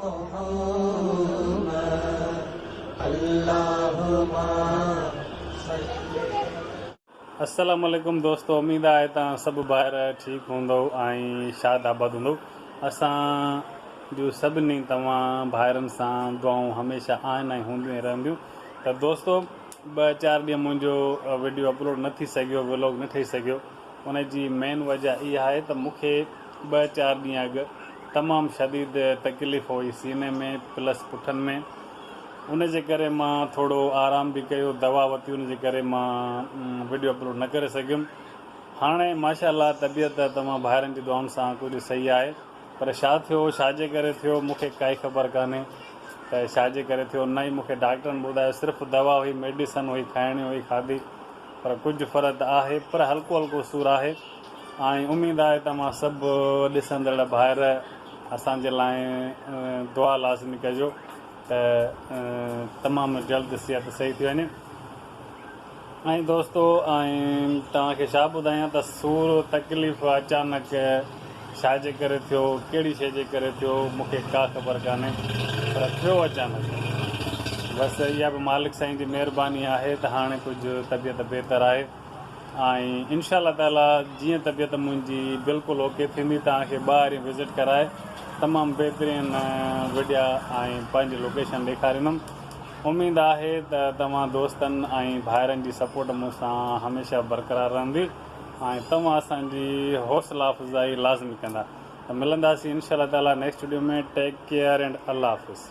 محمد اللهم صل. السلام عليڪم دوستو اميد آهي توهان سڀ ڀائر ٺيڪ هوندؤ ۽ شاد آباد هوندؤ اسان جون سڀني توهان ڀائرن سان دعائون هميشه آهن ۽ هونديون ۽ رهنديون ته دوستو ٻه چار ڏينهن منهنجو وڊيو اپلوڊ نه ٿي سگهيو ولاگ نه ٺهي سگهيو ان جي مين وجه اها آهي ته مون کي ٻه چار ڏينهن اڳ تمام شديد تڪليف هئي سيني ۾ پلس پٺن ۾ ان جي ڪري مان ٿورو آرام به ڪيو دوا وتي ان جي ڪري مان وڊيو اپلوڊ نه ڪري سگهيم هاڻي ماشاء الله طبيعت توهان ڀائرن جي دعائن سان ڪجهه صحيح آهي پر ڇا ٿيو ڇا جي ڪري ٿيو مون کي ڪائي خبر ڪانهي ته ڇا جي ڪري ٿيو نه ئي مون کي ڊاڪٽرن ٻڌايو صرف دوا هئي ميڊيسن هئي کائڻي هئي کاڌي پر ڪجهه فرق آهي پر هلڪو هلڪو سور آهي ۽ اميد آهي توهان سڀ ڏسندڙ ڀائر اسان جي لاء دعا لازمي ڪجو ته تمام جلد صحت صحيح ٿي وڃي ۽ دوستو ۽ توهان کي ڇا ٻڌايان ته سور تڪليف اچانڪ ڇا جي ڪري ٿيو ڪهڙي شيء جي ڪري ٿيو مون کي ڪا خبر ڪانهي پر ٿيو اچانڪ بس اها به مالڪ سائين جي مهرباني آهي ته هاڻي ڪجهه طبيعت بهتر آهي ۽ انشاء الله تعالي جيئن طبيعت منهنجي بلڪل اوڪي ٿيندي توهان کي ٻاهرين وزٽ ڪرائي تمام بهترين وڊيا ۽ پنهنجي لوڪيشن ڏيکاريندم اميد آهي ته توهان دوستن ۽ ڀائرن جي سپورٽ مون سان هميشه برقرار رهندي ۽ توهان اسان جي حوصلا افزائي لازمي ڪندا ته ملنداسين انشاء الله تعالي next video ۾ take care and الله حافظ.